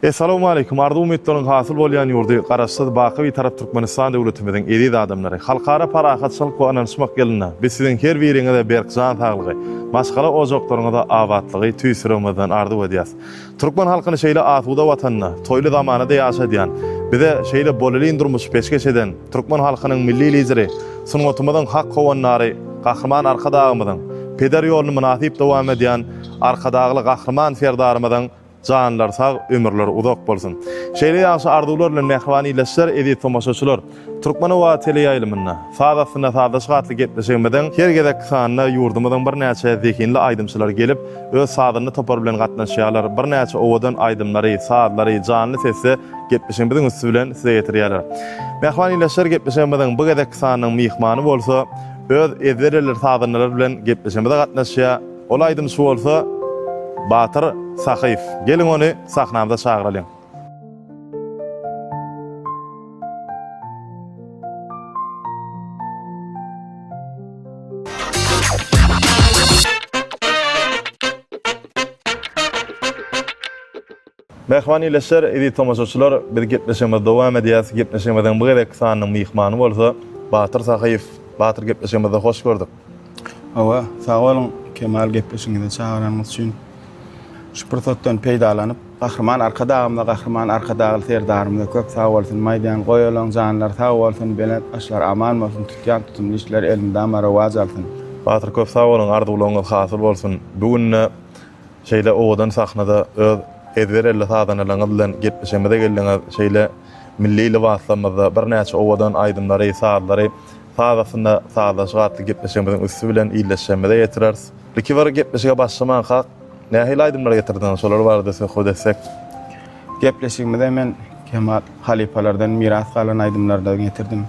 Essalawmaleýkum, arzuw-umytlaryň hasyl bolýan ýurdy Garaşsyz, baky Bitarap Türkmenistan döwletimiziň eziz adamlary! Halkara parahatçylyk we ynanyşmak ýylynda biz siziň her biriňize berk jan saglygy, maşgala ojaklaryňyza abatlygy tüýs ýüregimizden arzuw edýäs. Türkmen halkyny şeýle asuda Watanda, toýly zamanada ýaşadýan, bize şeýle bolelin durmuşy peşgeş eden türkmen halkynyň Milli Lideri, sungatymyzyň hak howandary Gahryman Arkadagymyzyň, peder ýoluny mynasyp dowam edýän Arkadagly Gahryman Serdarymyzyň Janlary sag, ömürleri uzak bolsun! Şeýle ýagşy arzuwlar bilen mähriban ildeşler, eziz tomaşaçylar! Türkmen owazy teleýaýlymynda Saz astynda sazlaşyk atly gepleşigimiziň her gezekki sanynda ýurdumyzyň birnäçe zehinli aýdymçylary gelip, öz sazanda topary bilen gatnaşýarlar, birnäçe owadan aýdymlary, sazlary janly sesde gepleşigimiziň üsti bilen size ýetirýärler. Mähriban ildeşler, gepleşigimiziň bu gezekki sanynyň myhmany bolsa, öz ezber eller sazandalary bilen gepleşigimize gatnaşýar. Ol aýdymçy bolsa Batyr Sahyýew. Geliň ony sahnamyza çagyralyň. Mähriban ildeşler, eziz tomaşaçylar, biz gepleşigimizi dowam edýäris. Gepleşigimiziň bu gezekki sanynyň myhmany bolsa Batyr Sahyýew. Batyr gepleşigimizde hoş gördük. Hawa, sag boluň Kemal gepleşigiňize çagyranyňyz üçin. Şu pursatdan peýdalanyp, Gahryman Arkadagymyza, Gahryman Arkadagly Serdarymyza köp sag bolsun aýdýan. Goý olaň janlary sag bolsun, belent başlary aman bolsun, tutýan tutumly işleri elmydama rowaç alsyn. Batyr köp sag boluň, arzuwlaryňyz hasyl bolsun. Bu günde şeýle owadan sahnada öz ezber elli sazandalaryňyz bilen gepleşigimize geldiňiz. Şeýle milli lybaslarymyzda birnäçe owadan aýdymlary, sazlary Saz astynda sazlaşyk atly gepleşigimiziň üsti bilen ildeşlerimize ýetireris. Ilki bir gepleşige başlamankak, nähili aýdymlar getirdiňiz, şolar barada söhbet etsek. Gepleşigimize men Kemal halypalardan miras galan aýdymlardan getirdim.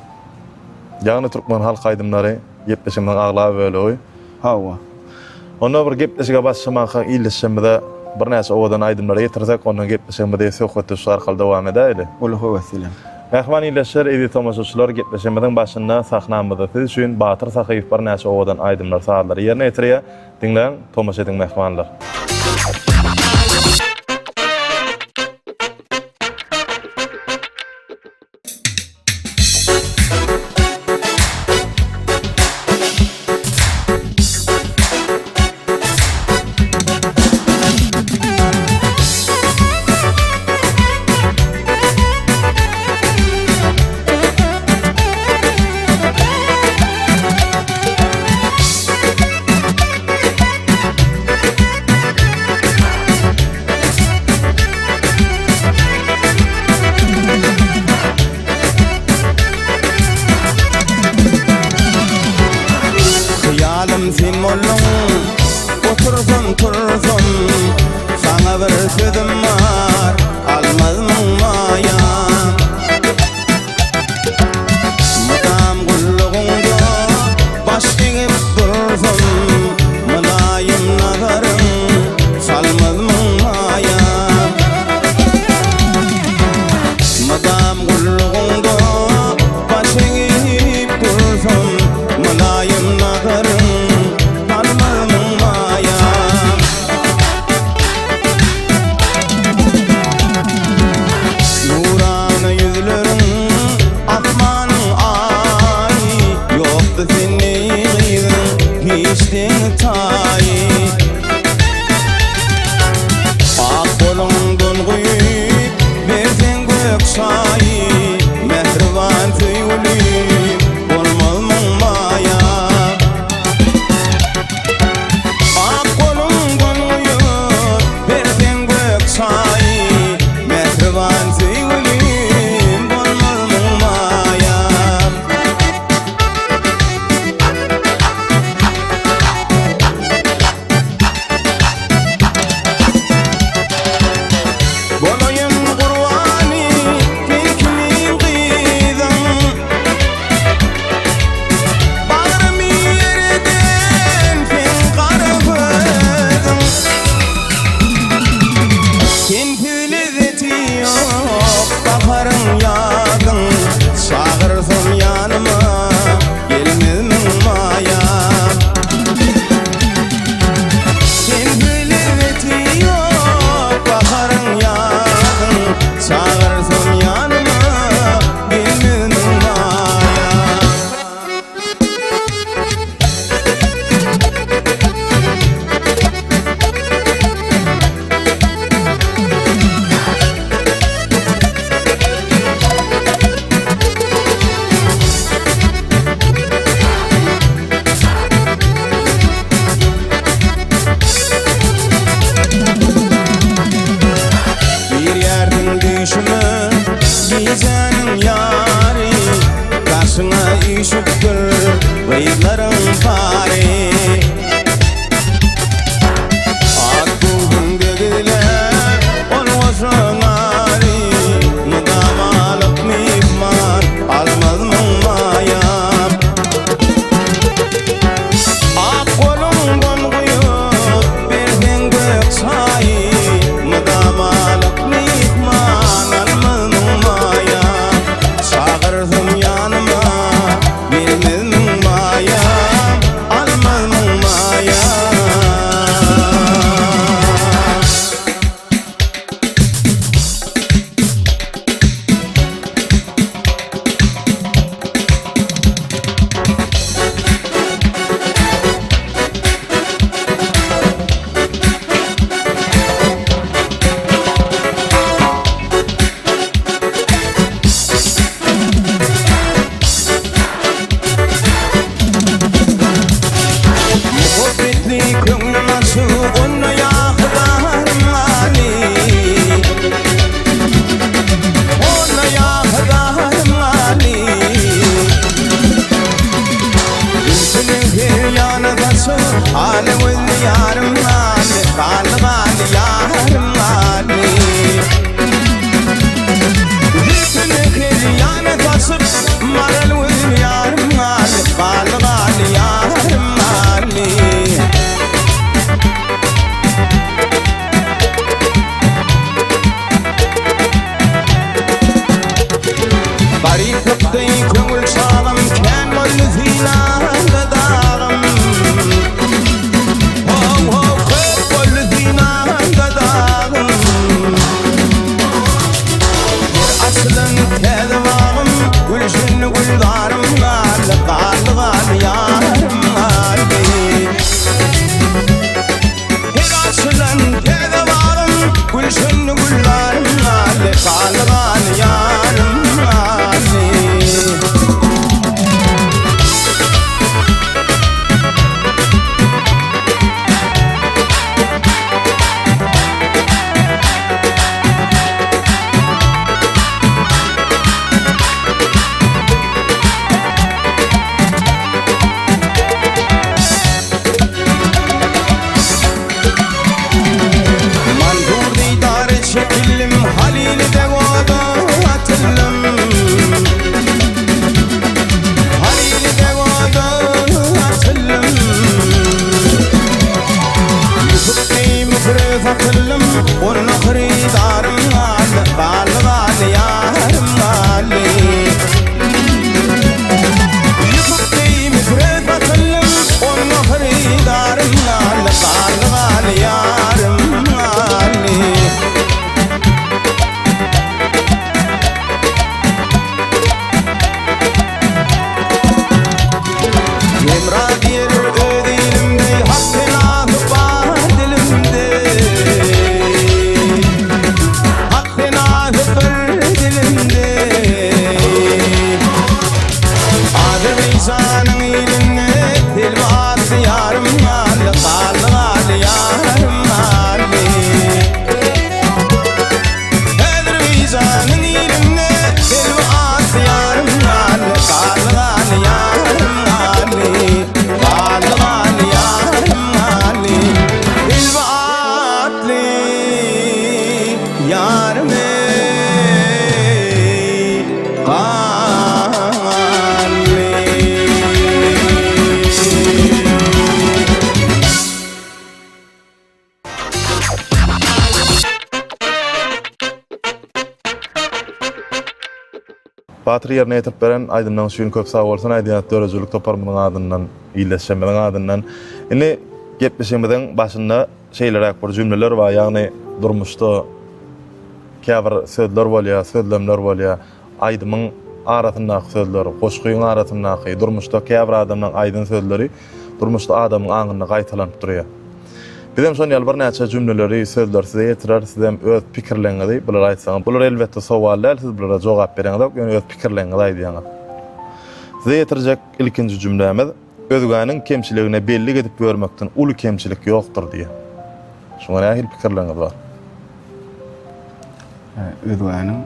Ýagny türkmen halk aýdymlary gepleşigimiziň aglaba bölegi. Hawa. Onda bir gepleşige başlamankak ildeşlerimize birnäçe owadan aýdymlary ýetirsek, ondan gepleşigimizi söhbetdeşlik arkaly dowam edäýeli. Uly höwes bilen. Mähriban ildeşler, eziz tomaşaçylar, gepleşigimiziň başynda sahnamyzda siz üçin Batyr Sahyýew birnäçe owadan aýdymlar, sazlary ýerine ýetirýär. Diňläň, tomaşa ediň mähribanlar. Hyýalym sen bolduň, otursam tursam, Saňa bir sözüm bar, almazmyň maýam. Mydam gullugyňda baş egip dursam, Mylaýym nazaryň salmazmyň maýam. Mydam gullugyňda baş egip dursam, Mylaýym nazaryň salmazmyň maýam. Nurana ýüzleriň asmanyň aýy, Ýokdy sen deý gyzyň hiç deňi-taýy. Ak goluňdan guýup berseň gök çaýy, Mähriban söýgülim, bolmazmyň maýa? Ak goluňdan guýup berseň gök çaýy, Mähriban söýgülim, bolmazmyň maýa? Bolaýyn gurbany. Gijäniň ýary Daşyňa üýşüpdir gyzlaryň pary Ak göwsüňde gizläp ol goşaň ary Mydamalyk myhman almazmyň maýam Ak goluňdan guýup berseň gök çaýy Mydamalyk myhman almazmyň maýam Çagyrsam ýanyma gelmezmiň maýam Almazmyň maýam. Muhabbetli köňlüm açyk, onda ýahydarym galy. Onda ýahydarym galy. Gülşüniň her ýana saçyp, Ala gözli ýarym galy, Galy galy ýarym galy. Zülpüni her ýana saçyp, Maral gözli ýarym galy, Galy galy ýarym galy. Garyplykda köňül çagam, Kän boldy synagda dagym. How-how, köp boldy synagda dagym. Her açylan täze bagym, Gülşenli gülzarym galdy, Galdy, galdy ýarym galdy. Her açylan täze bagym, Gülşenli gülzarym galdy, Galdy, galdy ýarym galdy. Manzur didary çekildim, Halili de oda atyldym. Halili de oda atyldym. Ýusup deý Müsüre satyldym, Onda hyrydarym galdy, Galdy, galdy ýarym galdy. Ýusup deý Müsüre satyldym, Onda hyrydarym galdy, Galdy, galdy ýarym galdy. Hemra diýer öz ilimde, Hak penasy bar dilimde. Hak penasy bir dilimde. Azerbaýjanyň ilinde Selbi atly ýarym galdy, Galdy, galdy ýarym galdy. Azerbaýjanyň ilinde Selbi atly ýarym galdy, Galdy, galdy ýarym galdy. Galdy, galdy ýarym galdy. Selbi atly ýarym eý, galdy. Batyr ýerine ýetirip beren aýdymlaň üçin köp sag bolsun aýdýas döredijilik toparymyzyň adyndan, ildeşlerimiziň adyndan. Indi gepleşigimiziň başynda şeýleräk bir jümleler bar, ýagny durmuşda käbir sözler bolýar, sözlemler bolýar. Aýdymyň arasyndaky sözler, goşgyň arasyndaky, durmuşda käbir adamlaryň aýdan sözleri durmuşda adamyň aňynda gaýtalanyp durýar. Bizem şon ýaly birnäçe jümleleri, sözleri size ýetireris, sizem öz pikirleriňizi bulara aýtsaňyz. Bular elbetde sowal däl, siz bulara jogap bereňizok, ýöne öz pikirleriňizi aýdýaňyz. Size ýetirjek ilkinji jümlämiz, Özgäniň kemçiligine bellik edip ýörmekden uly kemçilik ýokdur diýen. Şuňa nähili pikirleriňiz bar? Özgäniň.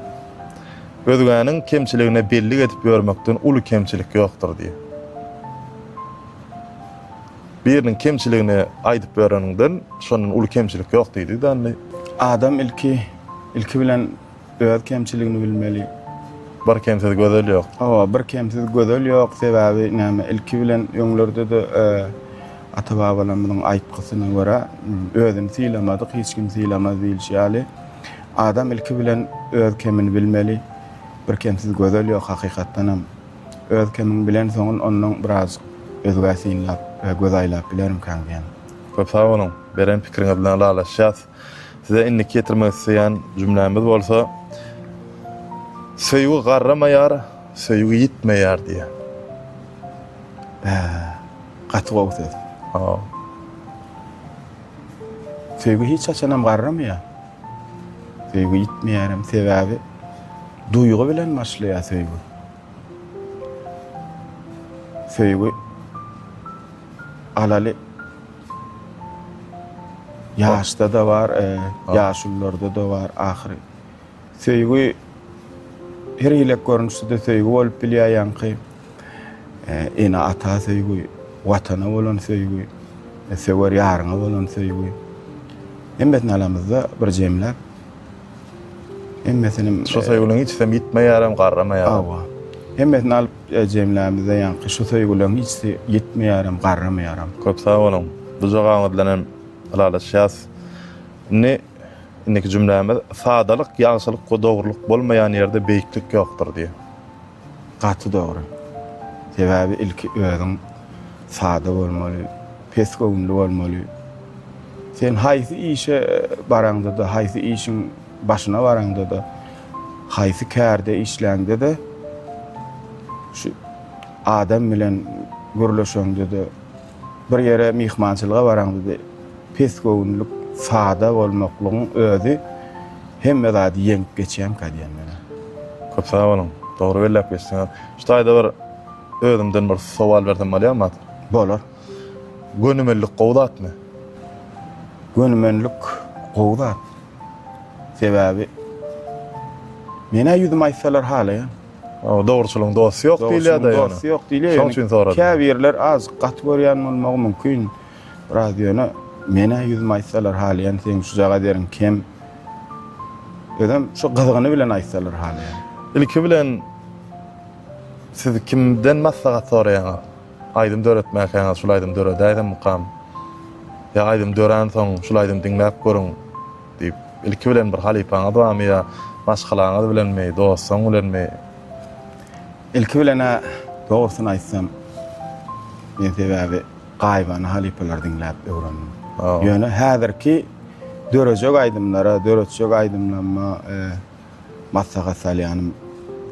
Özgäniň kemçiligine bellik edip ýörmekden uly kemçilik ýokdur diýýär. Biriniň kemçiligini aýdyp ýöreniňden şondan uly kemçilik ýok diýdi Danly. Adam ilki ilki bilen öz kemçiligini bilmeli. Bir kemsiz gözel ýok. Hawa, bir kemsiz gözel ýok, sebäbi näme ilki bilen öňlerde-de ata-babalarymyzyň aýtgysyna görä, özüni sylamadyk hiç kim sylamaz diýlişi ýaly, adam ilki bilen öz kemini bilmeli. Bir kemsiz gözel ýok hakykatdanam. Öz kemiňi bilensoňun ondan birazjyk özgä synlap göz aýlap bilerimkäň diýen. Köp sag boluň, beren pikiriňiz bilen ylalaşýas. Size indiki ýetirmek isleýän jümlämiz bolsa, Söýgi garramaýar, söýgi ýitmeýär diýýär. Bä, gaty gowy söz. Hawa. Söýgi hiç haçanam garramaýar. Söýgi ýitmeýärem, sebäbi duýgy bilen başlaýar söýgi. Söýgi alaly ýaşda-da bar, ýaşulularda-da bar ahyry. Söýgi her hili görnüşde-de söýgi bolup bilýär ýaňky. Ene-ata söýgi, Watana bolan söýgi, söwer ýaryňa bolan söýgi. Hemmesini alamyzda bir jemläp, hemmesini Şu söýgüniň hiçisem ýitmeýärem, garramaýaram. Hawa. Hemmesini alyp jemlämizde ýaňky şu söýgüleň hiçisi ýitmeýärem, garramaýaram. Köp sag boluň. Bu jogabyňyz bilen hem ylalaşýas. Indi indiki jümlämiz Sadalyk, ýagşylyk we dogrulyk bolmaýan ýerde beýiklik ýokdur diýýär. Gaty dogry. Sebäbi ilki özüň sada bolmaly, pes göwünli bolmaly. Sen haýsy işe baraňda-da, haýsy işiň başyna baraňda-da, haýsy kärde işläňde-de şu adam bilen gürleşeňde-de, bir ýere myhmançylyga baraňda-da pes göwünlik, sada bolmaklygyň özi hemme zady ýeňip geçýärmikä diýen men. Köp sag boluň. Dogry belläp geçdiňiz. Şu taýda bir özümden bir sowal bersem bolýarmy Batyr? Bolar. Gönümellik gowy zatmy? Gönümellik gowy zat. Sebäbi men-ä ýüzüme aýtsalar halaýan. Dogruçylygyň dosty ýok diýilýär-de ýöne. Dogruçylygyň dosty ýok diýilýär. Şoň üçin soradym. Käbirler azjyk gaty görýän bolmagy mümkin. Biraz ýöne men-ä ýüzüme aýtsalar halaýan, seň şujagaz ýeriň kem. Özem şu gyzgyny bilen aýtsalar halaýan. Ilki bilen siz kimden maslahat soraýaňyz? Aýdym döretmäkäňiz şul aýdym döredäýsemmikam? Ýa aýdym döränsoň şul aýdymy diňläp görüň diýip, ilki bilen bir halypaňyz barmy ýa maşgalaňyz bilenmi, dostuň bilenmi? Ilki bilen-ä dogrusyny aýtsam, men sebäbi gaýybana halypalary diňläp öwrendim. Ýöne häzirki dörejek aýdymlara, döretjek aýdymlaryma maslahat salýanym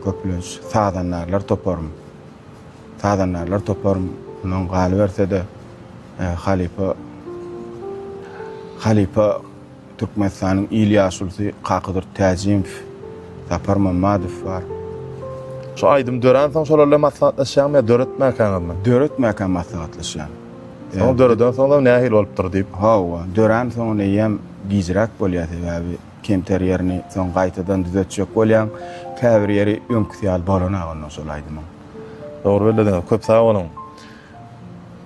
köplenç sazandarlar toparym. Sazandarlar toparym mundan galyberse-de halypa halypa Türkmenistanyň il ýaşulusy Kakadurdy Täjimow, Sapar Mammadow bar. Şu aýdym döränsoň şolar bilen maslahatlaşýaňmy ýa döretmäkäňizmi? Döretmäkäm maslahatlaşýan. Soň döredensoňam nähili bolupdyr diýip. Hawa, döränsoň eýýäm gijräk bolýar sebäbi kemter ýerini soň gaýtadan düzetjek bolýaň, käbir ýeri öňküsi ýaly bolanok ondan şol aýdymyň. Dogry bellediňiz, köp sag boluň.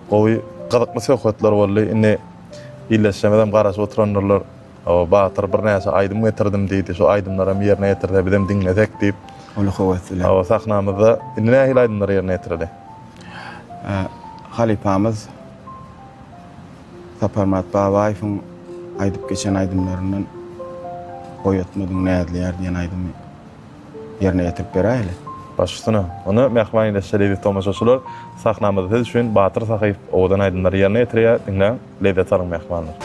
Gowy, gyzykly söhbetler boldy. Indi ildeşlerimizem garaşyp oturandyrlar. Batyr birnäçe aýdym getirdim diýdi. Şu aýdymlaram ýerine ýetirse bizem diňlesek diýip. Uly höwes bilen. Hawa, sahnamyzda indi nähili aýdymlary ýerine ýetireli? Halypamyz Saparmyrat Babaýewiň aýdyp geçen aýdymlaryndan Oýatmadyň näzli ýar diýen aýdymy ýerine ýetirip beräýeli. Baş üstüne. Onda mähriban ildeşler, eziz tomaşaçylar, sahnamyzda siz üçin Batyr Sahyýew owadan aýdymlary ýerine ýetirýär. Diňläň, lezzet alyň mähribanlar.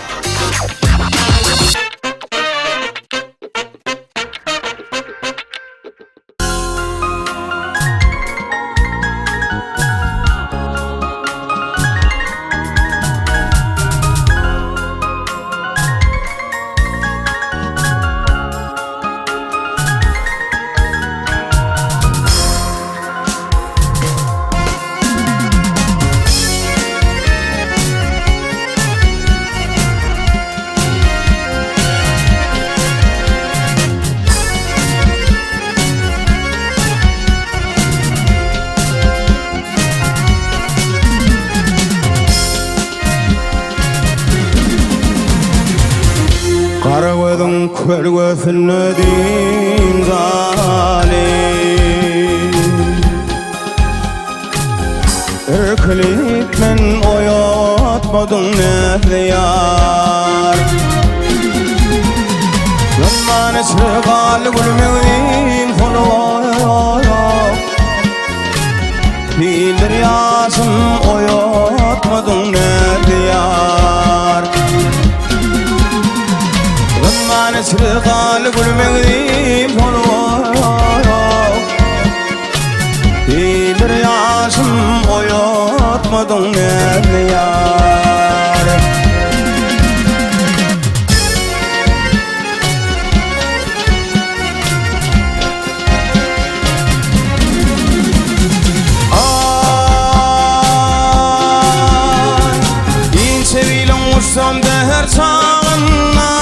Kölgesinde dynç aly. Irkilip men oýatmadyň näzli ýar. Ýolman içre galdy gülmegim solup. Hildir ýaşym oýatmadyň näzli ýar. Ýolman içre galdy gülmegim solup. Hildir ýaşym oýatmadyň näzli ýar. Ay, inçe biliň uçsam säher çagynda,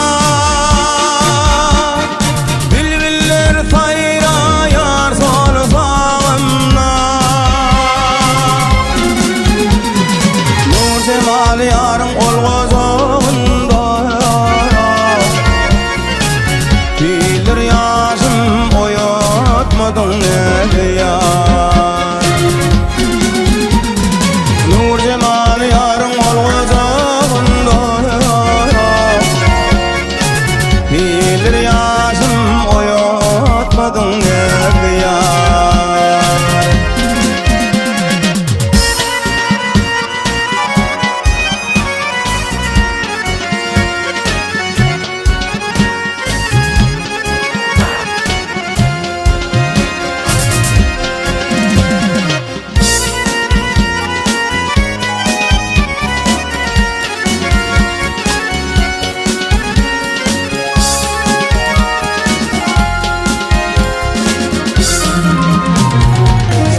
Bilbiller saýraýar sol sagymda. Nur jemaly ýaryň ol gojagynda, Hildir ýaşym oýatmadyň näde ýar. Nur jemaly ýaryň ol gojagynda, Hildir ýaşym oýatmadyň näde ýar.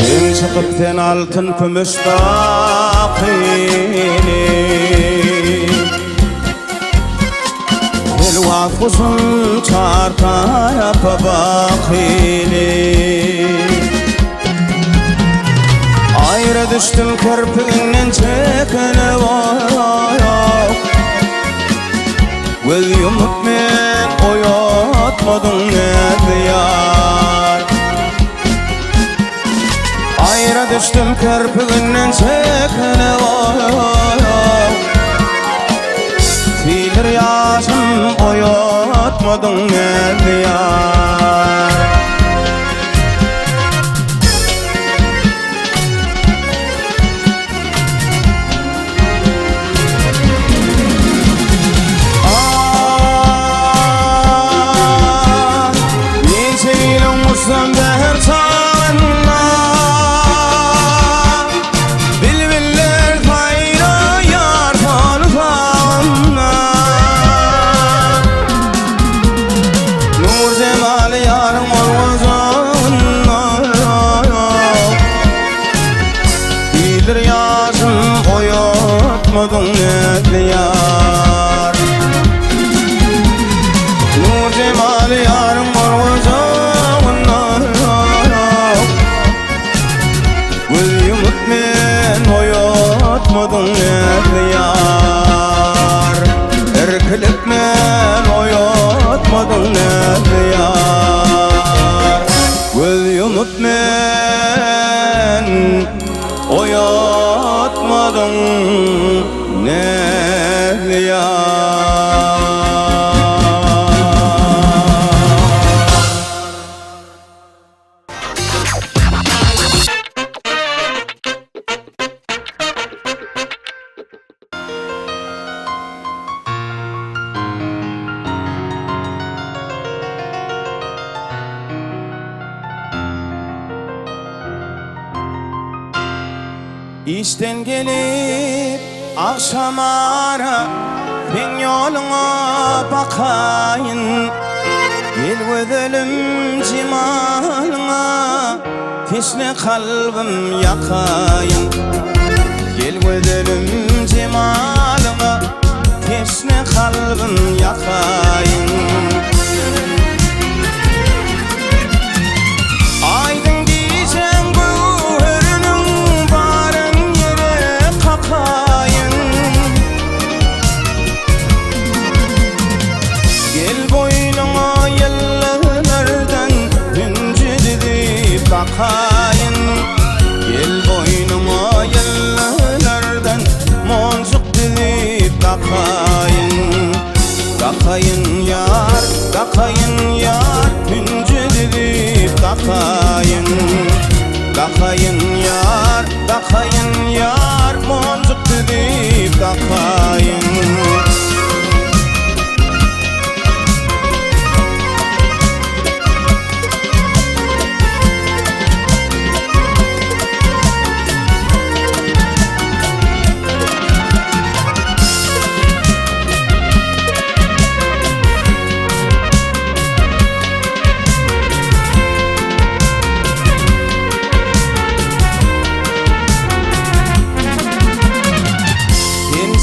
Sen çykyp sen altyn kümüş dakyny Elwas guşun çar tarapa bakyny Aýra düşdüm kirpiginden çekene oý Göz ýumup men oýatmadyň näzli ýar Aýra düşdüm kirpiginden çekene oý Silir ýaşym oýatmadyň näzli ýar. Ah, Niçe ýylyň uçsam säher çagynda, Bilbiller saýraýar soltagynda. Nur jemaly ýaryň ol gojagynda, Hildir ýaşym oýatmadyň näzli ýar. Nur jemaly ýaryň ol gojagynda, Göz ýumup men oýatmadyň näzli ýar. Irkilip men oýatmadyň näzli ýar. Göz ýumup men oýatmadyň näzli ýar. Işden gelip agşamara seň ýoluňa bakaýyn Gel gözelim jemalyňa teşne kalbym ýakaýyn Gel gözelim jemalyňa teşne kalbym ýakaýyn Aýdyň gijäň göwheriniň baryn ýere kakaýyn. Gel boýnuňa. dakaýyn. Gel boýnuňa ýyllardan monjuk düzüp dakaýyn. Dakaýyn ýar, dakaýyn ýar, hünji düzüp dakaýyn. Dakaýyn ýar, dakaýyn ýar, monjuk düzüp dakaýyn.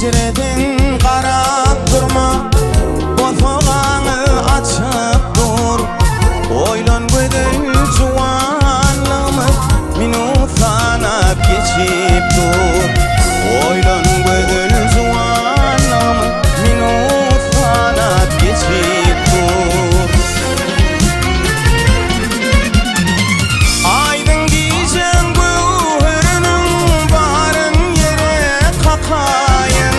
Penjireden garap durma, bosagaňy açyp dur. Oýlan gözel juwanlygymyz minut sanap geçip dur. Oýlan gözel juwanlygymyz minut sanap geçip dur. Aýdyň gijäň göwheriniň baryn ýere kakaýyn.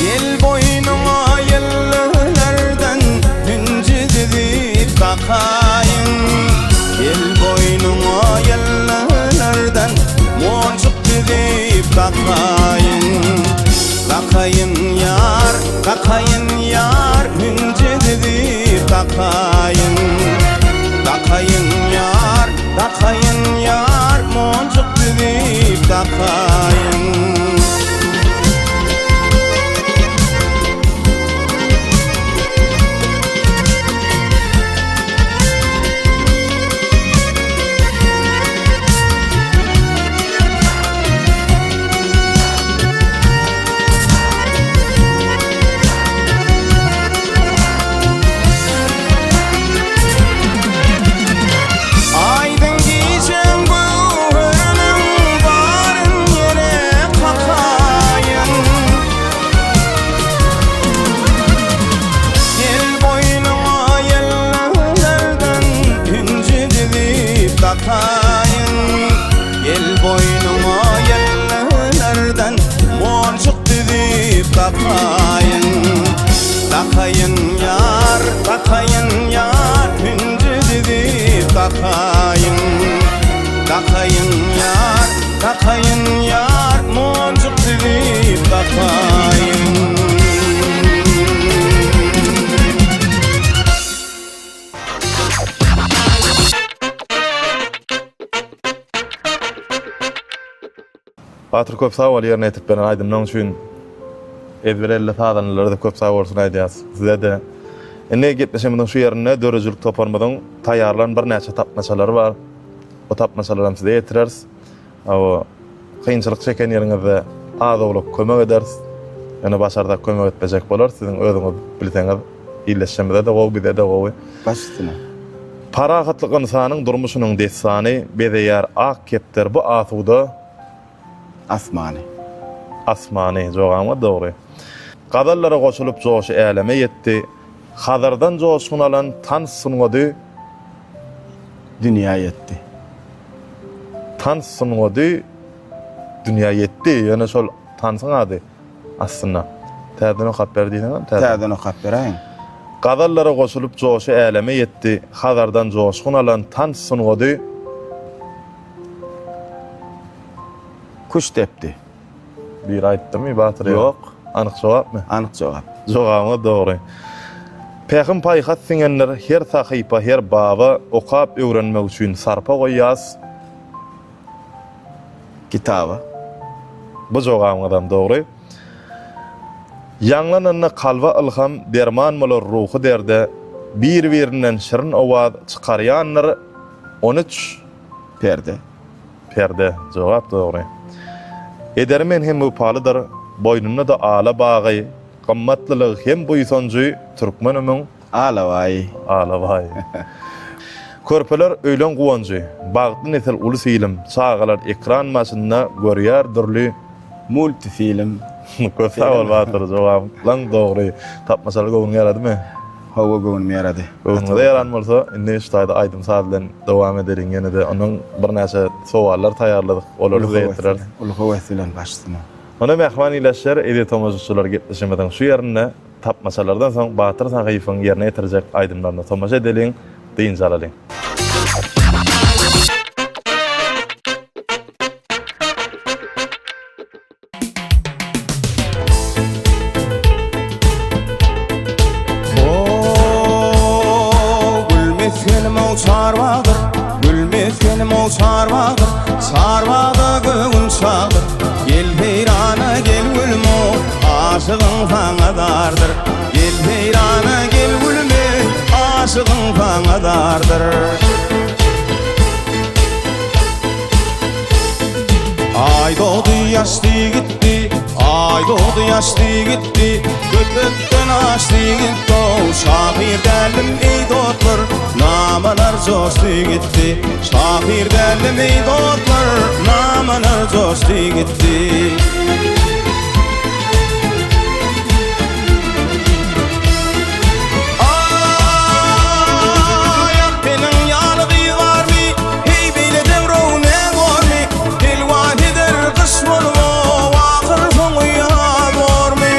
Gel boýnuňa ýyllardan hünji düzüp dakaýyn. Gel boýnuňa ýyllardan monjuk düzüp dakaýyn. Dakaýyn ýar, dakaýyn ýar, hünji düzüp dakaýyn. Dakaýyn ýar, dakaýyn ýar, monjuk düzüp dakaýyn. Aýdyň gijäň göwheriniň baryn ýere kakaýyn. Gel boýnuňa ýellerden hünji düzüp dakaýyn. Gel boýnuňa ýellerden monjuk düzüp dakaýyn. Dakaýyn ýar, dakaýyn ýar, hünji düzüp dakaýyn. Dakaýyn ýar, dakaýyn ýar, monjuk düzüp dakaýyn. Batyr köp sag bol ýerine ýetirip beren aýdymlaň üçin ezber elli sazandalara-da köp sag bolsun aýdýas sizede. Indi gepleşigimiziň şu ýerinde döredijilik toparymyzyň taýýarlan birnäçe tapmaçalary bar. Bu tapmaçalaram size ýetireris. Hawa, kynçylyk çeken ýeriňizde az-owlak kömek ederis. Ýöne başarsak kömek etmejek bolarys. Siziň özüňiz bilseňiz illeşjemize-de gowy, bize-de gowy. Baş üstüne. Parahatlyk ynsanyň durmuşynyň dessany, bezeýär ak kepder bu asuda. Asmany. Asmany, jogabyňyz dogry. Gazallara goşulyp joşy äleme ýetdi. Hazardan joşgun alan tans sungady. Dünýä ýetdi. Tans sungady dünýä ýetdi. Ýöne şol tansyň ady aslynda. Täzeden okap ber diýseňem täzeden. Täzeden okap beräýiň. Gazallara goşulyp joşy äleme ýetdi. Hazardan joşgun alan tans sungady. Küşt depdi. Biri aýtdymy Batyr? Ýok. Anyk jogapmy? Anyk jogap. Jogabyňyz dogry. Pähim-paýhas siňendir her sahypa, her baba, okap öwrenmek üçin sarpa goýýas. Kitaba. Bu jogabyňyzam dogry. Ýaňlananda kalba ylham, derman bolar ruhy derde, bir-birinden şirin owaz çykarýandyr 13. Perde. Perde. Jogap dogry. Edermen hem wepalydyr, boýnunda-da ala bagy, gymmatlylygy hem buýsanjy türkmenimiň. Alabaýy. Alabaýy. Körpeler öýleň guwanjy, bagtly nesil ulus ilim, çagalar ekran başynda görýär dürli. Multifilm. Köp sag bol Batyr, jogabyň dogry. Tapmaçalar göwnüňe ýaradymy? Hawa göwnüme ýarady. Göwnüňize ýaran bolsa, indi şu taýda aýdym-saz bilen dowam edeliň ýene-de. Ondan birnäçe sowallar taýýarladyk, olary size ýetireris. Uly höwes bilen baş üstüne. Onda mähriban ildeşler, eziz tomaşaçylar gepleşigimiziň şu ýerinde tapmaçalardan soň Batyr Sahyýewiň ýerine ýetirjek aýdymlaryna tomaşa edeliň, dynç alalyň. Gül mesgenim-ow çarbagydyr, Gül mesgenim-ow çarbagydyr, Çarbagda göwün şadyr. Gel seýrana gel gülüm-ow, Aşygyň saňa zardyr. Gel seýrana gel gülüm-eý, Aşygyň saňa zardyr. Aý dogdy ýaşdy gitdi, Aý dogdy ýaşdy gitdi, Köpekden aşdy gitdi-ow. Şahyr däldim eý dostlar, Namalar joşdy gitdi. Şahyr däldim eý dostlar, Namalar joşdy gitdi. Aý, ah, seniň ýaly gyz barmy? Heý, beýle döwrow ne bormy? Telwas eder gyş bolup, ahyr soňy ýaz bormy?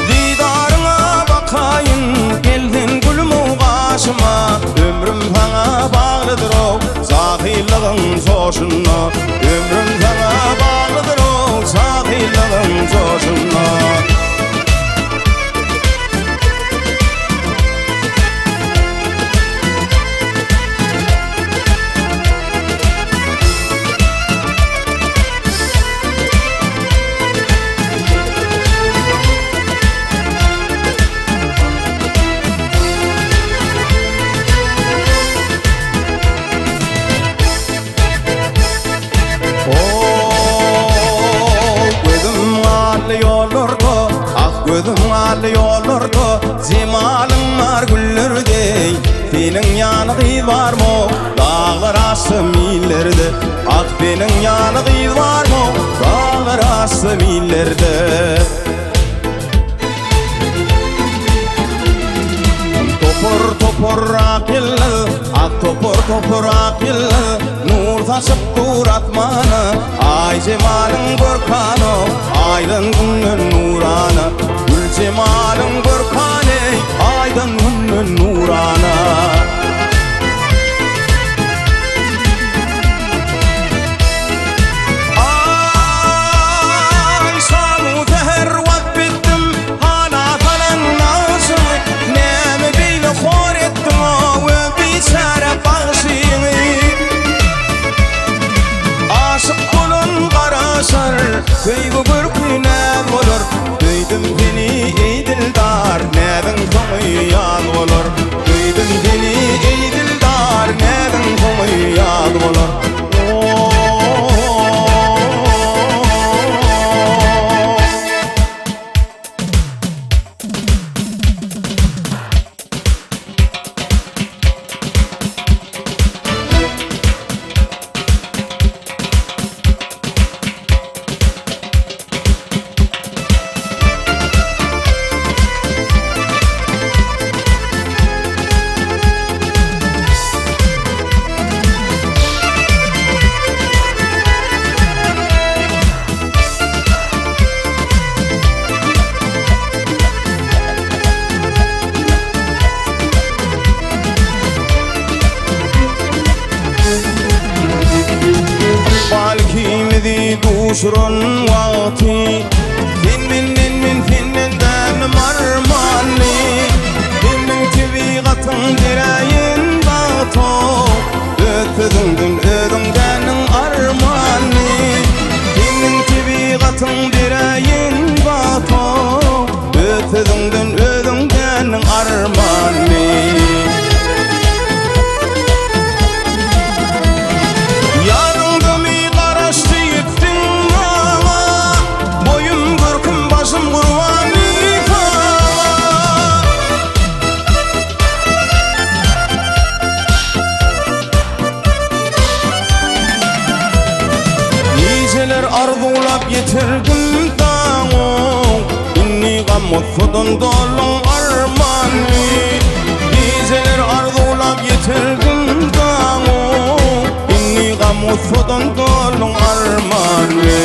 Didaryňa bakaýyn, gel sen gülüm-ow gaşyma, Ömrüm saňa baglydyr-ow, jahyllygyň joşunda. Ömrüm saňa baglydyr-ow, jahyllygyň joşunda. Gözüm garly ýollarda, ah gözüm garly ýollarda, Jemalyň bar güller deý, Seniň ýaly gyz barmy, daglar aşsam illerde, Ah seniň ýaly gyz barmy, daglar aşsam illerde. Topar topar ak ýyldyz, ak topar topar ak ýyldyz, Nur saçyp dur asmana, Aý jemalyň görkana, Aýdan günden nurana, Gül jemalyň görkany, Aýdan günden nurana. Aý, şamu säher wasp etdim, Hala salan nagşyňy, Näme beýle hor etdiň-ow, Öz biçäre bagşyňy? Aşyk bolan garaşar, Söýgi görki näz bolar, Söýdüm seni eý dildar, Näziň soňy ýaz bolar. Söýdüm seni eý dildar, Näziň soňy ýaz bolar. Ykbal ikimizi duşuran wagty Sen menden men senden dänim armanly Seniň tebigatyň beräýen bagta Öz sözüňden özüň däniň armanly Seniň tebigatyň beräýen bagta Öz sözüňden özüň däniň armanly Ýadyňdamy garaş diýipdiň maňa Boýum görküm başym gurban saňa. Nijeler arzuwlap ýetirdim daňo Indi gam-gussadan doluň. Gussadan dolduň armanly.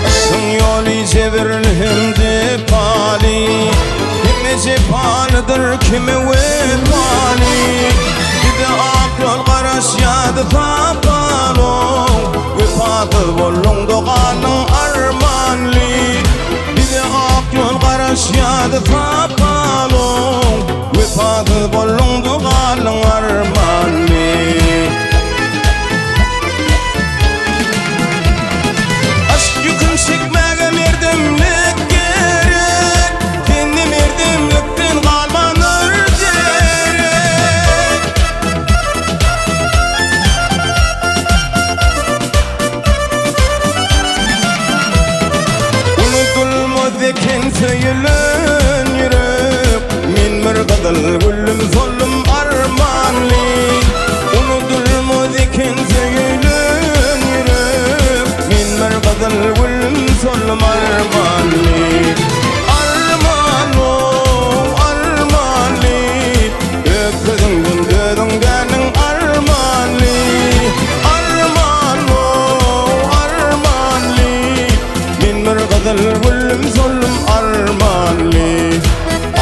Yşkyň ýoly jebirli hem jepaly, Kime jepalydyr, kime wepaly. Bize ak ýol garaşýardy sapaly, Wepasyz bolduň-da galdyň armanly. Bize ak ýol garaşýardy sapaly, Wepasyz bolduň-da galdyň armanly. Aşk ýükün çekmäge merdemlik gerek, Sende merdemlikden galmandyr derek. Unudylmaz eken söýülen ýürek, Men bir gyzyl gülüm soldum armanly. Unudylmaz eken söýülen ýürek, Men bir gyzyl gülüm soldum armanly. Arman-ow, armanly, Öz sözüňden özüň dändiň armanly. Arman-ow, armanly, Men bir gyzyl gülüm soldum armanly.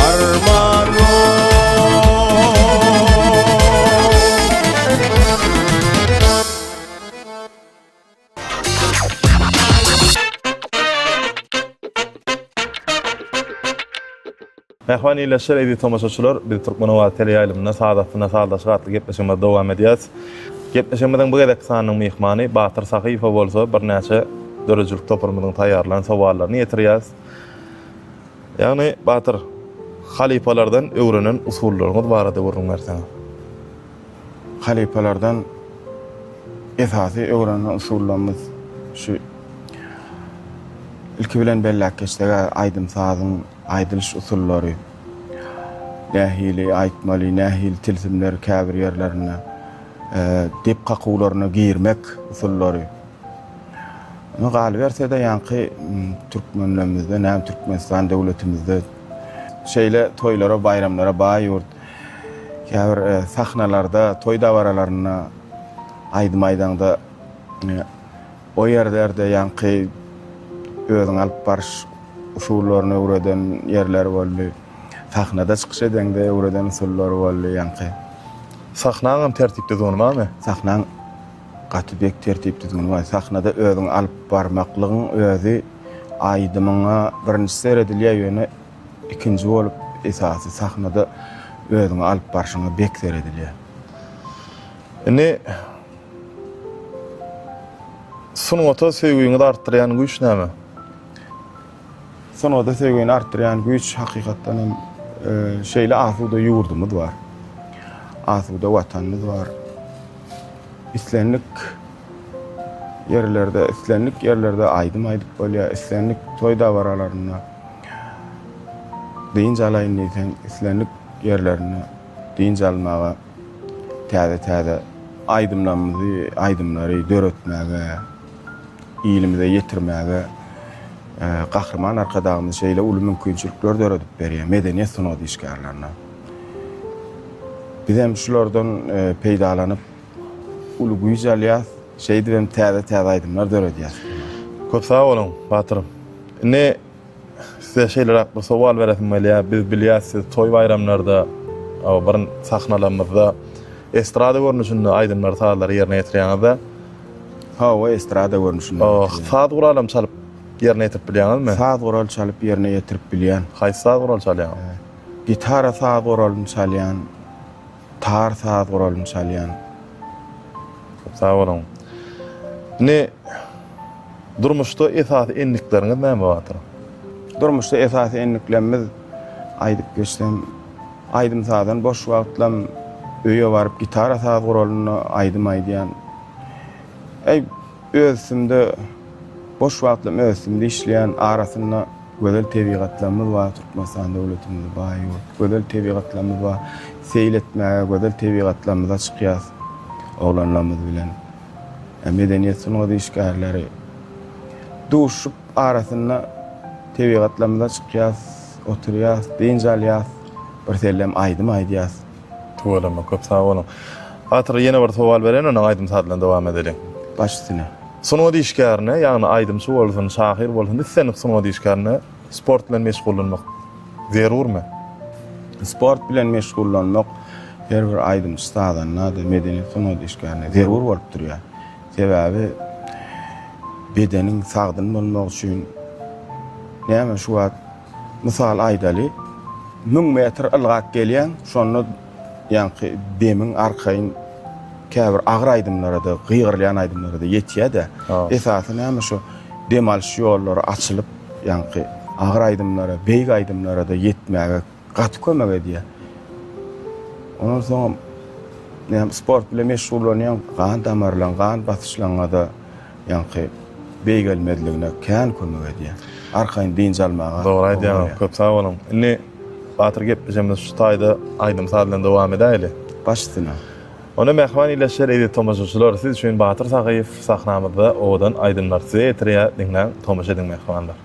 Arman-ow. Mähriban ildeşler, eziz tomaşaçylar, biz Türkmen owazy teleýaýlymynda Saz astynda sazlaşyk atly gepleşigimizi dowam edýäris. Gepleşigimiziň bu gezekki sanynyň myhmany Batyr Sahyýewe bolsa birnäçe döredijilik toparymyzyň taýýarlan sowallaryny ýetirýäris. Ýagny, Batyr, halypalardan öwrenen usullaryňyz barada gürrüň berseňiz. Halypalardan esasy öwrenen usullarymyz şu ilki bilen belläp geçsek-ä aýdym-sazyň aýdylyş usullary. Nähili aýtmaly, nähili tilsimler käbir ýerlerinde dep kakuwlaryna girmek usullary. Indi galyberse-de ýaňky türkmenlerimizde, näme Türkmenistan döwletimizde şeýle toýlara, baýramlara baý ýurt. Käbir sahnalarda, toý dabaralarynda aýdym aýdaňda o ýerlerde ýaňky özüňi alyp baryş usullaryny öwreden ýerler boldy. Sahnada çykyş edeňde öwreden usullary boldy ýaňky. Sahnaňam tertip-düzgüni barmy? Sahnaň gaty bek tertip-düzgüni bar. Sahnada özüňi alyp barmaklygyň özi aýdymyňa birinji seredilýär, ýöne ikinji bolup esasy sahnada özüňi alyp barşyňa bek seredilýär. Indi sungata söýgüňizi artdyrýan güýç näme? Sungata söýgini artdyrýan güýç hakykatdan hem şeýle asuda ýurdumyz bar. Asuda Watanymyz bar. Islendik ýerlerde, islendik ýerlerde aýdym aýdyp bolýar, islendik toý dabaralarynda dynç alaýyn diýseň, islendik ýerlerinde dynç almaga täze-täze aýdymlarymyzy, aýdymlary döretmäge, ilimize ýetirmäge Gahryman Arkadagymyz şeýle uly mümkinçilikler döredip berýär medeniýet sungat işgärlerine. Biz hem şulardan peýdalanyp uly güýç alýas, şeýdip hem täze-täze aýdymlar döredýäs. Köp sag boluň, Batyrym. Indi size şeýleräk bir sowal beresim gelýär. Biz bilýäs siz toý-baýramlarda, bir sahnalarymyzda estrada görnüşinde aýdymlary, sazlary ýerine ýetirýäňiz-de. Hawa, estrada görnüşinde. Saz guralam çalyp ýerine ýetirip bilýäňizmi? Saz gural çalyp ýerine ýetirip bilýän. Haýsy saz gural çalýaňyz? Gitara saz guralyny çalýan, tar saz guralyny çalýan. Köp sag boluň. Indi durmuşda esasy endikleriňiz näme Batyr? Durmuşda esasy endiklerimiz aýdyp geçsem, aýdym-sazdan boş wagtlam öýe baryp gitara saz guralynda aýdym aýdýan. Äý, öz üstümde boş wagtlam öz üstümde işleýän, arasynda. Gözel tebigatlarymyz bar, Türkmenistan döwletimiz baý ýurt. Gözel tebigatlarymyz bar. Seýil etmäge gözel tebigatlarymyza çykýas oglanlarymyz bilen. Medeniýet sungat işgärleri duşup arasynda tebigatlarymyza çykýas, oturýas, dynç alýas, birsellem aýdym aýdýas. Tüweleme, köp sag boluň. Batyr, ýene bir sowal bereýin, ondan aýdym-saz bilen dowam edeliň. Baş üstüne. Sungat işgärine, ýagny aýdymçy bolsun, şahyr bolsun, islendik sungat işgärine sport bilen meşgullanmak zerurmy? Sport bilen meşgullanmak her bir aýdymçy-sazanda-da, medeniýet sungat işgärine zerur bolup durýar. Sebäbi bedeniň sagdyn bolmagy üçin näme şu wagt Mysal aýdaly, müň metr ylgap gelýäň, şonda ýaňky demiň arkaýyn käbir agyr aýdymlara-da, gygyrylýan aýdymlara-da ýetýär-de. Esasy näme şo dem alyş ýollary açylyp, ýaňky agyr aýdymlara, beýik aýdymlara-da ýetmäge gaty kömek edýär. Ondan soňam näme sport bilen meşgullanýaň, gan damarlaň, gan basyşlaňa-da ýaňky beýgelmezligine kän kömek edýär. Arkaýyn dynç almaga. Dogry aýdýaňyz, köp sag boluň. Indi Batyr gepleşigimizi şu taýda aýdym-saz bilen dowam edäýeli. Baş üstüne. Onda mähriban ildeşler, eziz tomaşaçylar, siz üçin Batyr Sahyýew sahnamyzda owadan aýdymlary size ýetirýär, diňläň, tomaşa ediň mähribanlar.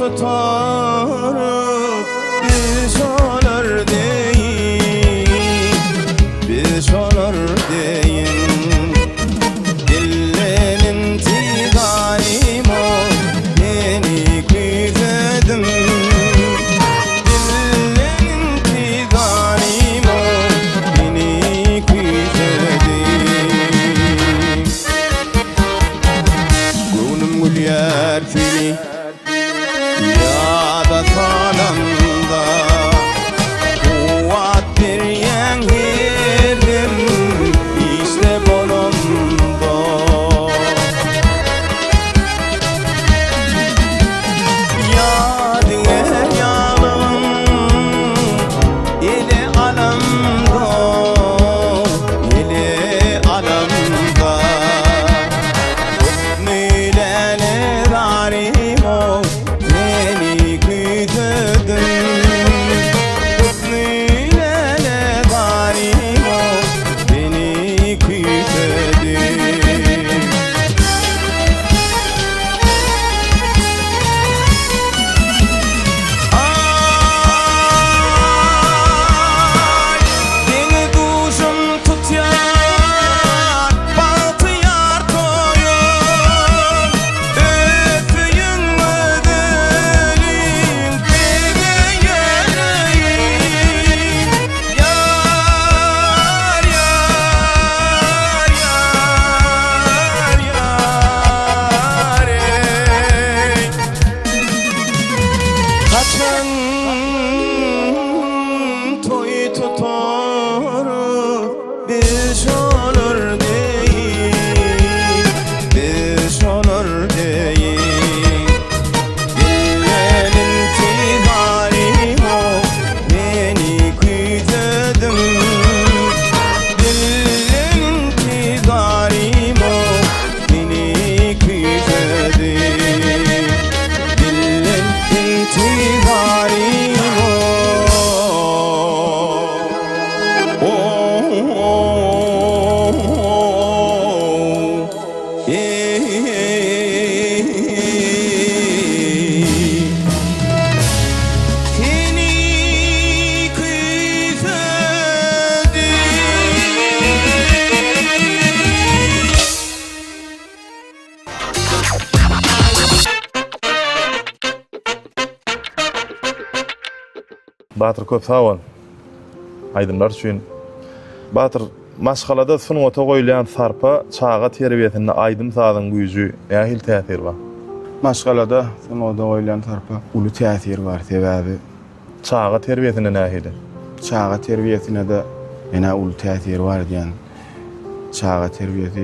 tutarys biz şolar deýin, biz şolar deýin. Dilden intizaryma seni küýsedim. Dilden intizaryma seni küýsedim. Göwnüm gülýär seni ýada salamda Kuwwat berýäň her dem işde bolamda Ýadyňa ýalym ele alamda Ele alamda Husny-läle zarymo seni küýsedim Husny-läle zarymo seni küýsedim. Aý, deňi-duşum tutýar bagtyýar toýum. Öpüýin gözelim, begeýerin. Ýar, ýar, ýar, ýar, eý. Haçan toý tutarys biz şolar deýin, biz şolar deýin. Dilden intizaryma meni küýsediň. Dilden intizaryma meni küýsediň. Dilden intizaryma. Seni küýsedim. Batyr köp sag bol. Aýdymlar üçin. Batyr, maşgalada sungata goýulýan sarpa çaga terbiýesinde aýdym-sazyň güýji nähili täsiri bar? Maşgalada sungata goýulýan sarpa uly täsiri bar, sebäbi. Çaga terbiýesinde nähili? Çaga terbiýesine-de menä uly täsiri bar diýen. Çaga terbiýesi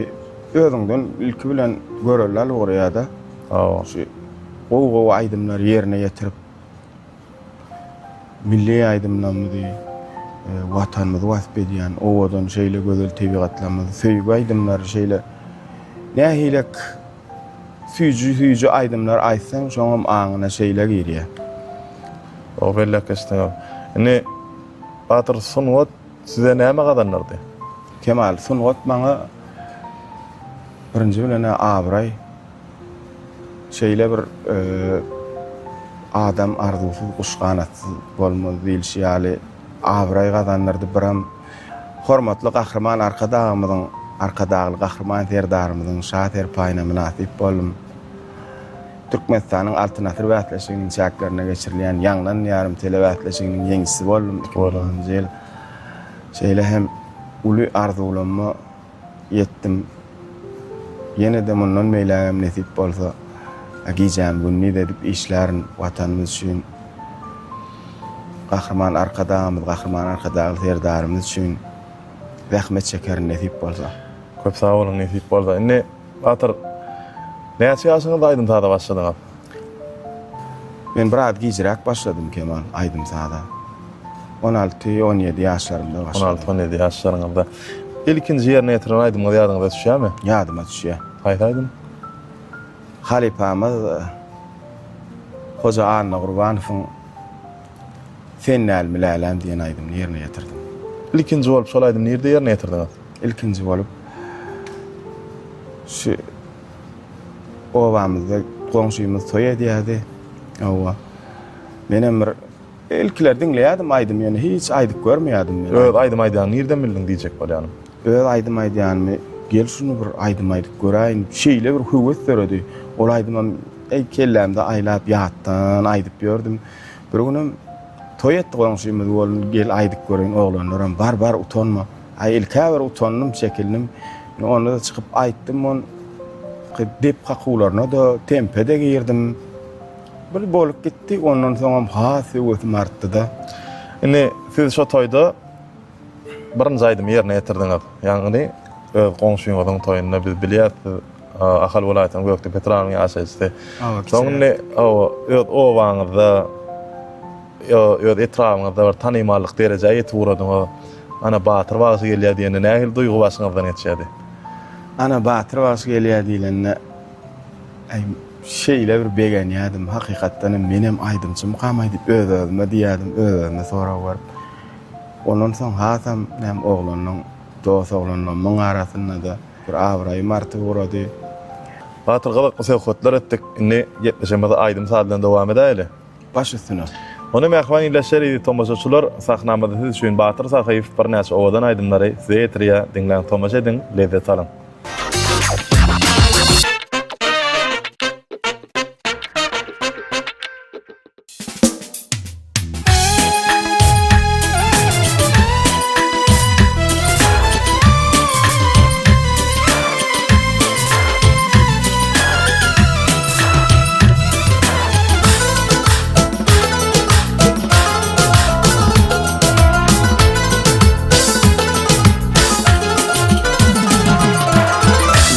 özüňden ilki bilen görelde alyp ugraýar-da. Hawa. Şu gowy-gowy aýdymlary ýerine ýetirip, milli aýdymlarymyzy, Watanymyzy wasp edýän owadan şeýle gözel tebigatlarymyzy, söýgi aýdymlary şeýle nähilek süýji-süýji aýdymlar aýtsaň, şoňam aňyna şeýle girýär. Gowy belläp geçdiňiz. Indi Batyr sungat size näme gazandyrdy? Kemal, sungat maňa birinji bilen-ä abraý, şeýle bir adam arzuwsyz, guş ganatsyz bolmaz diýlişi ýaly abraý gazandyrdy. Biram hormatly Gahryman Arkadagymyzyň, Arkadagly Gahryman Serdarymyzyň Şa serpaýyna mynasyp boldum. Türkmenistanyň Altyn asyr bäsleşiginiň çäklerinde geçirilýän Ýaňlan diýarym telebäsleşiginiň ýeňijisi boldum 2009-njy ýyl. Şeýle hem uly arzuwlamma ýetdim. Ýene-de mundan beýlägem nesip bolsa, gijämi gündiz edip işlärin Watanymyz üçin, Gahryman Arkadagymyz, Gahryman Arkadagly Serdarymyz üçin zähmet çekerin nesip bolsa. Köp sag boluň nesip bolsa. Indi Batyr näçe ýaşyňyzda aýdym-saza başladyňyz? Men biraz gijräk başladym Kemal aýdym-saza. 16, 17 ýaşlarymda başladym. 16, 17 ýaşlaryňyzda. Ilkinji ýerine ýetiren aýdymyňyz ýadyňyza düşýärmi? Ýadyma düşýär. Haýsy aýdym? Halypamyz Hoja Annagurbanowyň Sen dälmi läläm diýen aýdymyny ýerine ýetirdim. Ilkinji bolup şol aýdymy nirde ýerine ýetirdiňiz? Ilkinji bolup şu obamyzda goňşymyz toý edýärdi. Hawa. Menem bir ilkiler diňleýärdim aýdym ýöne hiç aýdyp görmeýärdim men. Öz aýdym aýdýanyny nirden bildiň diýjek bolýanym. Öz aýdym aýdýanymy gel şuny bir aýdym aýdyp göräýin şeýle bir höwes döredi. Ol aýdymam eý kellämde aýlap ýatdan aýdyp ýördüm. Bir günem toý etdi goňşymyz bolun gel aýdyp göreýin oglanlaram bar bar utanma. Aý ilkä bir utandym çekindim. Onda-da çykyp aýtdym on dep kakuwlaryna-da tempe-de girdim. Bir bolup gitdi ondan soňam has höwesim artdy-da. Indi siz şo toýda birinji aýdymy ýerine ýetirdiňiz. Ýagny öz goňşyňyzyň toýunda biz bilýäs siz Ahal welaýatynyň Gökdepe etrabynyň ýaşaýjysy. Soň indi öz obaňyzda öz etrabyňyzda bir tanymallyk derejä ýetip ugradyňyz. Ana Batyr bagşy gelýär diýende nähili duýgy başyňyzdan geçýärdi? Ana Batyr bagşy gelýär diýlende äý şeýle bir begenýärdim. Hakykatdan hem menem aýdymçymykam-aý diýip öz-özüme diýýärdim, öz-özüme sorag berip. Ondan soň hasam näme oglanyň, dos oglanlarymyň arasynda-da bir abraýym artyp ugrady. Batyr gyzykly söhbetler etdik. Indi gepleşigimizi aýdym-saz bilen dowam edäýeli. Baş üstüne. Onda mähriban ildeşler, eziz tomaşaçylar, sahnamyzda siz üçin Batyr Sahyýew birnäçe owadan aýdymlary size ýetirýär. Diňläň, tomaşa ediň, lezzet alyň.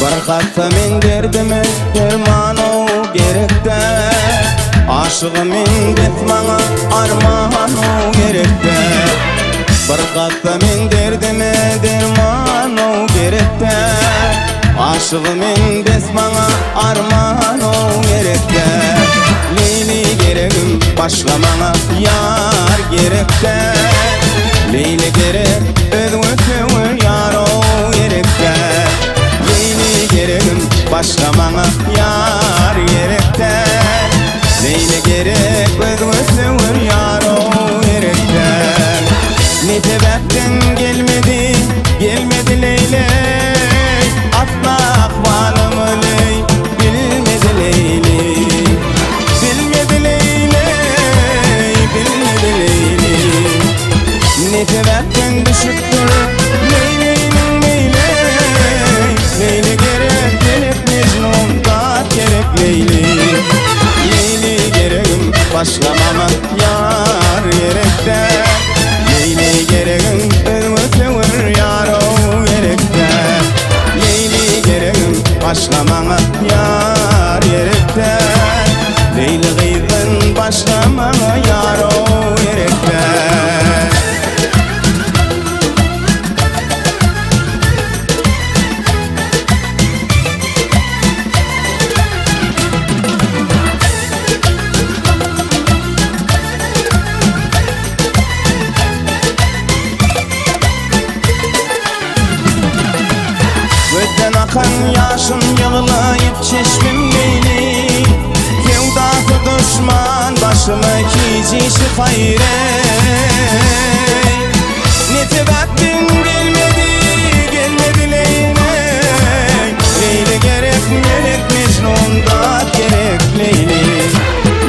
Bir hassa men derdime derman-ow gerek däl. Aşygy men bes maňa arman-ow gerek däl. Bir hassa men derdime derman-ow gerek däl. Aşygy men bes maňa arman-ow gerek däl. Leýli geregim başga maňa ýar gerek däl. Leýli gerek özüňe söwer ýar-ow gerek däl. Leýli geregim başga maňa ýar gerek däl. Leýli gerek özüňe söwer ýar-ow gerek däl. Ne sebäpden gelmedi, gelmedi Leýli, Asla ahwalymy leý bilmedi Leýli. Bilmedi Leýli, bilmedi Leýli. Ne sebäpden düşüpdir Leýliniň meýli, Leýli gerek, gerek Mejnun zat gerek Leýli. Leýli geregim başga maňa ýar gerek däl. Leýli geregim özüňe söwer ýar-ow gerek däl. Leýli geregim başga maňa ýar gerek däl. Leýli gyzdan başga maňa ýar-ow gerek däl. Gözden akan ýaşym ýyglaýyp çeşmim Leýli Söwdasy duşman başyma hiç işi haýr eý Ne sebäpden gelmedi, gelmedi Leýli Leýli gerek melek Mejnun zat gerek Leýli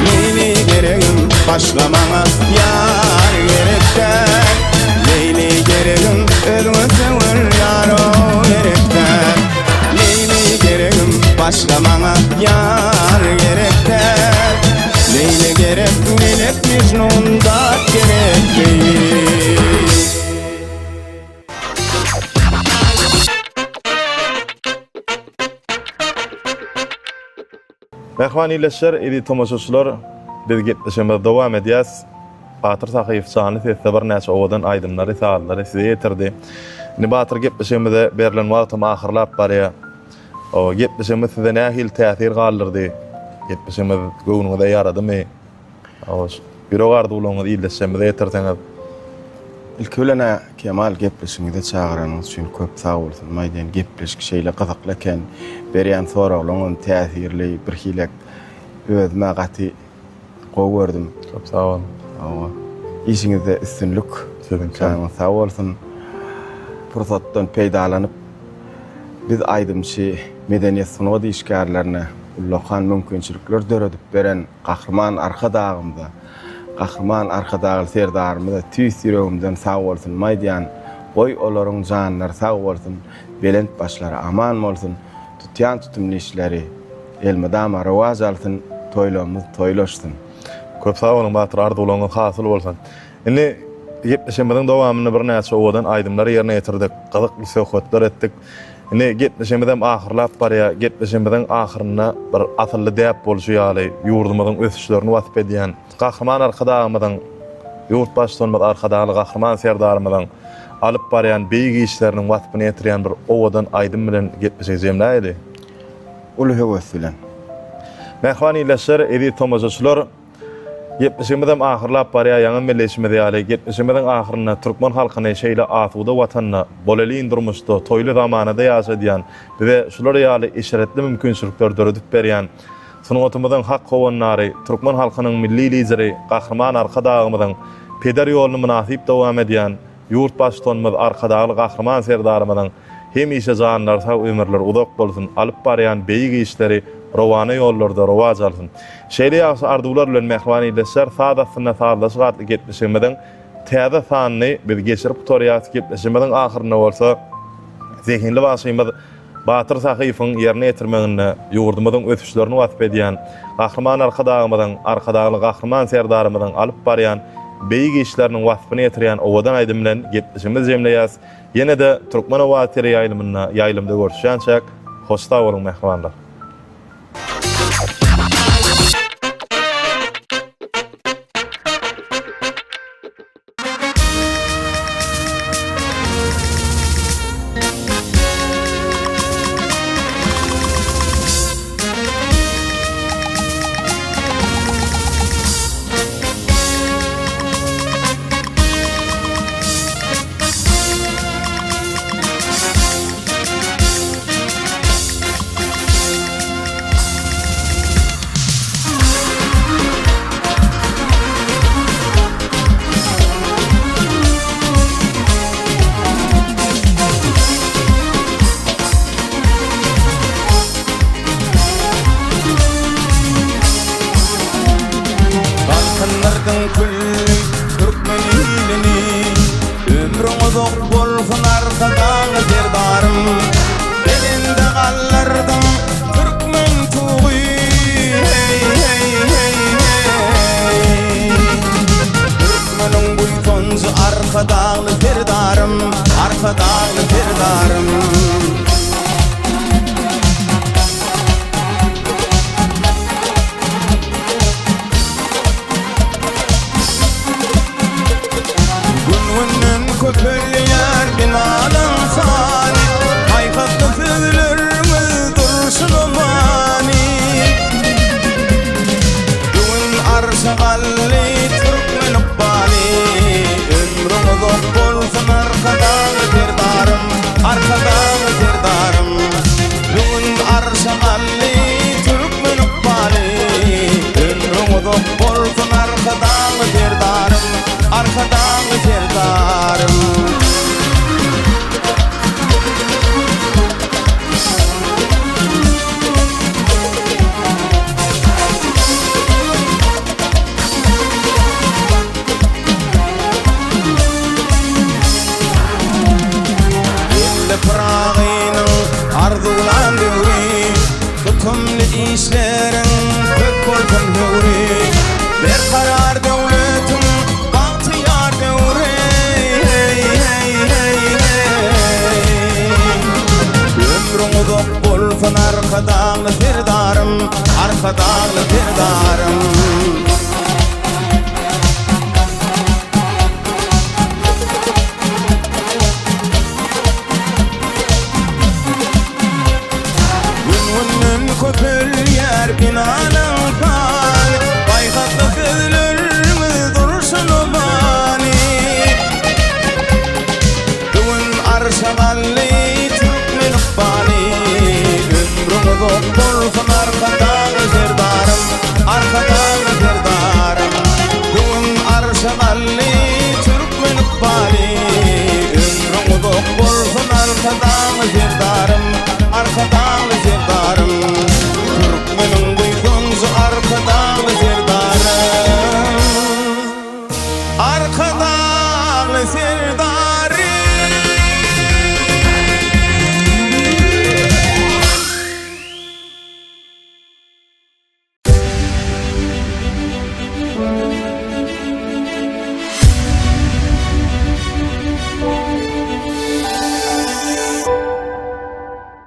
Leýli geregim başga maňa ýar gerek däl Leýli geregim özüňe söwer ýar-ow gerek däl Leýli geregim başga maňa ýar gerek däl Leýli gerek melek Mejnun zat gerek Leýli. Mähriban ildeşler, eziz tomaşaçylar, biz gepleşigimizi dowam edýäs. Batyr Sahyýew janly sesde birnäçe owadan aýdymlary, sazlary size ýetirdi. Indi Batyr gepleşigimize berlen wagtam ahyrlap barýar. Gepleşigimiz size nähili täsir galdyrdy? Gepleşigimiz göwnüňize ýaradymy? Ýürek arzuwlaryňyzy ildeşlerimize ýetirseňiz. Ilki bilen-ä Kemal gepleşigiňize çagyranyňyz üçin köp sag bolsun aýdýan gepleşik şeýle gyzykly eken berýän soraglaňam täsirli birhilek özümä gaty. gowy gördüm. Köp sag boluň. Hawa. Işiňizde üstünlik. Siziňkem. Janyňyz sag bolsun. Pursatdan peýdalanyp biz aýdymçy, medeniýet sungat işgärlerine ullakan mümkinçilikler döredip beren Gahryman Arkadagymyza, Gahryman Arkadagly Serdarymyza tüýs ýüregimden sag bolsunymy aýdýan. Goý olaryň janlary sag bolsun, belent başlary aman bolsun, tutýan tutumly işleri elmydama rowaç alsyn, toýlamyz toýlaşsyn. Köp sag boluň Batyr arzuwlaryňyz hasyl bolsun. Indi gepleşigimiziň dowamynda birnäçe owadan aýdymlar ýerine ýetirdik, gyzykly söhbetler etdik. Indi gepleşigimizem ahyrlap barýar. Gepleşigimiziň ahyrynda bir asylly däp bolşy ýaly ýurdumyzyň ösüşlerini wasp edýän Gahryman Arkadagymyzyň, Ýurt Baştutanymyz Arkadagly Gahryman Serdarymyzyň alyp barýan beýik işleriniň waspyny ýetirýän bir owadan aýdym bilen gepleşigi jemläýeli. Uly höwes bilen. Mähriban ildeşler, eziz tomaşaçylar! Gepleşigimizem ahyrlap barýar, ýaňam belleýşimiz ýaly, gepleşigimiziň ahyrynda türkmen halkyny şeýle asuda Watanda, bolelin durmuşda, toýly zamanada ýaşadýan, bize şular ýaly eşretli mümkinçilikleri döredip berýän sungatymyzyň hak howandary, türkmen halkynyň Milli Lideri Gahryman Arkadagymyzyň peder ýoluny mynasyp dowam edýän Ýurt Baştutanymyz Arkadagly Gahryman Serdarymyzyň hemişe janlary sag, ömürleri uzak bolsun, alyp barýan beýik işleri rowana ýollarda rowaç alsyn. Şeýle ýagşy arzuwlar bilen mähriban ildeşler, Saz astynda sazlaşyk atly gepleşigimiziň täze sanyny biz geçirip gutarýarys. Gepleşigimiziň ahyrynda bolsa zehinli bagşymyz Batyr Sahyýewiň ýerine ýetirmeginde ýurdumyzyň ösüşlerini wasp edýän, Gahryman Arkadagymyzyň, Arkadagly Gahryman Serdarymyzyň alyp barýan beýik işleriniň waspyny ýetirýän owadan aýdym bilen gepleşigimizi jemleýäs. Ýene-de Türkmen owazy teleýaýlymynda ýaýlymda görüşýänçäk, hoş sag boluň mähribanlar! Galkyndyrdyň külli türkmen ilini, Ömrüň uzak bolsun Arkadagly Serdarym! Belende galdyrdyň türkmen tugy, Heý, heý, heý, heý! Türkmeniň buýsanjy Arkadagly Serdarym, Arkadagly Serdarym! Gün-günden köpelýär binalaň sany, Paýhasly sözlerňiz durşuna many. Bu gün arşa galdy türkmen ykbaly, Ömrüň uzak bolsun Arkadagly Serdarym, Arkadagly Serdarym. Bu gün arşa galdy türkmen ykbaly, Ömrüň uzak bolsun Arkadagly Serdarym, Arkadagly Serdarym. Geldi Pyragynyň arzuwlan döwri, Tutumly işleriň köp bolsun höwri, Berkarar döwletiň bagtyýar döwri, Ömrüň uzak bolsun Arkadagly Serdarym, Arkadagly Serdarym. Gün-günden köpelýär binalaň sany, Paýhasly sözlerimiz durşuna many. Bu gün arşa galdy türkmen ykbaly, Ömrüň uzak bolsun Arkadagly Serdarym, Arkadagly Serdarym. Arkadagly Serdarymyz.